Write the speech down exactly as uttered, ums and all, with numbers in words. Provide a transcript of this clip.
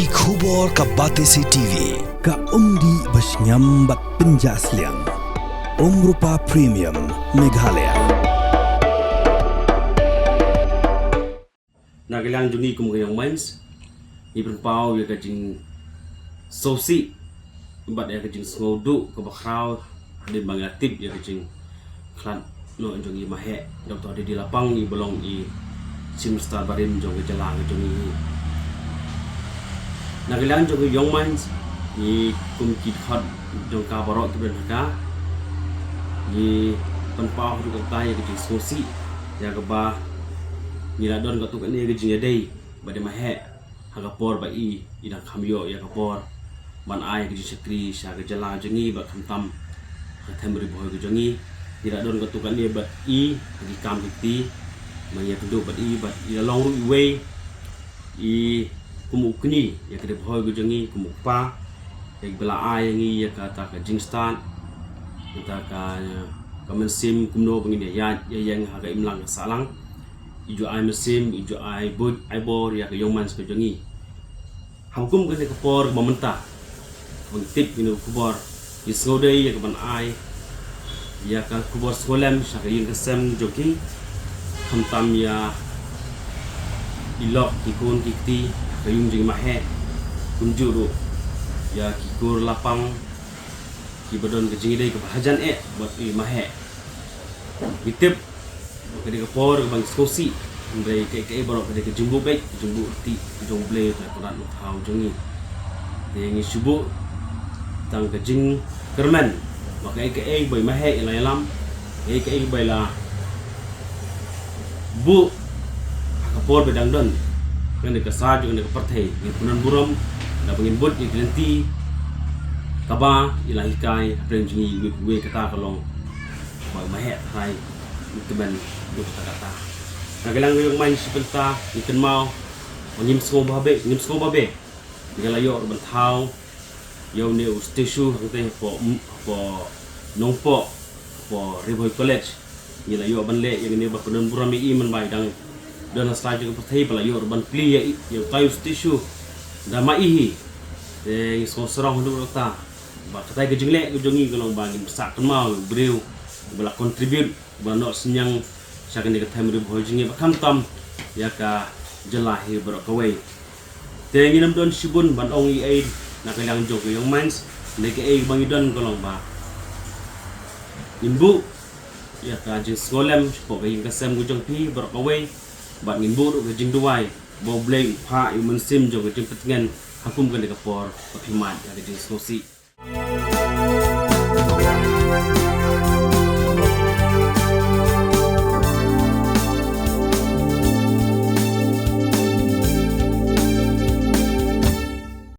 Ki khubor ka Batesi T V, ka umdih ba shngiam bad pynjah sliang. Umrupa Premium, Meghalaya. Na ka liang jong ngi kum ka Young Minds, ngi pynpaw ïa ka jingsngewsih bad ïa ka jingsngewduh kaba khraw hadien ba ngi la tip ïa ka jingkhlad noh jong i Maheh Doctor D D Lapang, i ba long i Chief Minister barim jong ka jylla ka jong ngi. Na ka liang jong ka Young Minds, ngi kum ki dkhot jong ka baroh kiba don ha ka, ngi pynpaw haduh katta ïa ka jingsngewsih ïa kaba ngi la don katto katne ka jingïadei bad i Maheh ha ka por ba i, i dang kham ïoh ïa ka por ban ai ka jingshakri sha ka jylla jong ngi bad khamtam ha ka them Ri Bhoi ka jong ngi. Ngi la don katto katne bad i ha ki kam ki kti, ma ngi ïakynduh bad i, bad i la long ruh iwei i kum u kñi ïa ka Ri Bhoi ka jong ngi, kum u kpa ïa kiba la ai ïa ngi ïa kata ka jingstad, ïa kata ka, ka mynsiem kumno ba ngin ïaid ïaïeng ha ka imlang ka sahlang. I ju ai mynsiem, i ju ai buit ai bor ïa ka Young Minds ka jong ngi. Ha kum kane ka por ba mynta, ba ngi tip ïa kane ka khubor, ngi sngewdei ïa ka ban ai ïa ka khubor sngewlem sha ka ïing ka sem jong ki, khamtam ïa i lok ki khun ki kti ha ka ïing jong i Maheh, kumjuh ruh ïa ki kur Lapang kiba don ka jingïadei kaba hajan eh bad i Maheh. Ngi tip ba ka dei ka por kaba ngi sngewsih, hynrei kaei kaei baroh ka dei ka jingbuh beit, ka jingbuh rtieh ka jong U Blei, U Trai Kynrad U Thaw jong ngi. Te ngi shu buh tang ka jingkyrmen ba kaei kaei ba i Maheh i la ïalam, kaei kaei ba i la buh ha ka por ba dang don, kane ka sar jong kane ka pyrthei, ngi pynbun burom da ba ngin bud ïa ki lynti kaba i la hikai hapdeng jong ngi. Iwei pa iwei, kata ka long ba i Maheh tharai ngi kmen ïa kata kata. Na ka liang ka Young Minds shi bynta ngi kynmaw ba ngim sngew ba beh, ngim sngew ba beh. Ngi la ïoh ruh ban thaw ïa une u statue hangtei hapoh, hapoh Nongpoh, hapoh Ri Bhoi College. Ngi la ïoh ban leh ïa kane, ba pynbun burom ïa i, mynba i dang don ha sla jong ka pyrthei, ba la ïoh ruh ban plie ïa i, ïa utai u statue da ma i hi. Te ngi sngewsarong haduh katta ba katai ka jingleh ka jong ngi ka long ba ngin sah kynmaw ïa u briew ba la contribute, ba la noh synñiang sha kane ka them Ri Bhoi jong ngi, ba khamtam ïa ka jylla hi baroh kawei. Te ngin ym don shibun ban ong ei ei na ka liang jong ka Young Minds, hynrei kaei ba ngi don ka long ba ngin buh ïa ka jingsngewlem shapoh ka ïing ka sem ka jong phi baroh kawei, bad ngin buh ruh ka jingduwai ba U Blei un phah ïa u mynsiem jong ka jingpyntngen ha kum kane ka por ba phi mad ïa ka jingsngewsih.